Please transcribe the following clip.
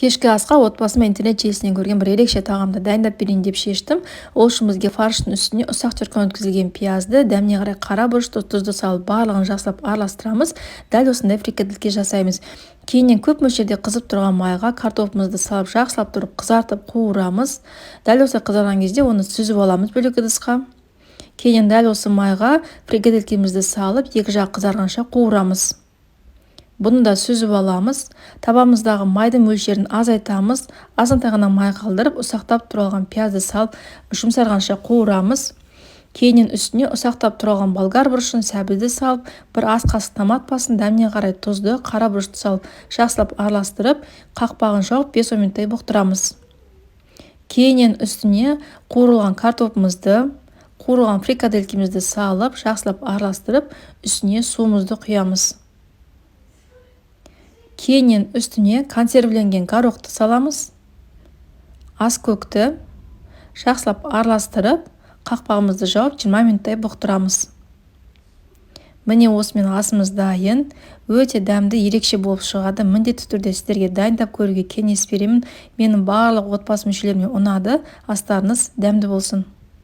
Кешкі асқа отбасыма интернет желісінен көрген бір ерекше тағамды дайындап берейін деп шештім. Ол үшін бізге фарштың үстіне ұсақ теркадан өткізілген пиязды, дәміне қарай қара бұрышты, тұзды салып, барлығын жақсылап араластырамыз. Дәл осындай фрикадельке жасаймыз. Кейіннен көп мөлшерде қызып тұрған майға картопымызды салып, жақсылап тұрып қызартып қуырамыз. Дәл осылай қызарған кезде оны сүзіп аламыз бөлек ыдысқа. Кейіннен дәл осы майға фрикаделькемізді салып, екі жағы қызарғанша қуырамыз. Бұны да сүзіп аламыз. Табамыздағы майдың мөлшерін азайтамыз. Азғантай ғана май қалдырып, ұсақтап туралған пиязды салып, жұмсарғанша қуырамыз. Кейіннен үстіне ұсақтап туралған болгар бұрышын, сәбізді салып, бір ас қасық томат басын, дәміне қарай тұзды, қара бұрышты салып, жақсылап араластырып, қақпағын жауып 5-10 минуттай бұқтырамыз. Кейіннен үстіне қуырылған картопымызды, қуырылған фрикаделькемізді салып, жақсылап араластырып, үстіне суымызды құямыз. Кейіннен үстіне консервіленген горохты саламыз, аскөкті жақсылап араластырып, қақпағымызды жауып 20 минуттай бұқтырамыз. Міне, осымен асымыз дайын. Өте дәмді, ерекше болып шығады. Міндетті түрде сіздерге дайындап көруге кеңес беремін. Менің барлық отбасы мүшелеріме ұнады. Астарыңыз дәмді болсын.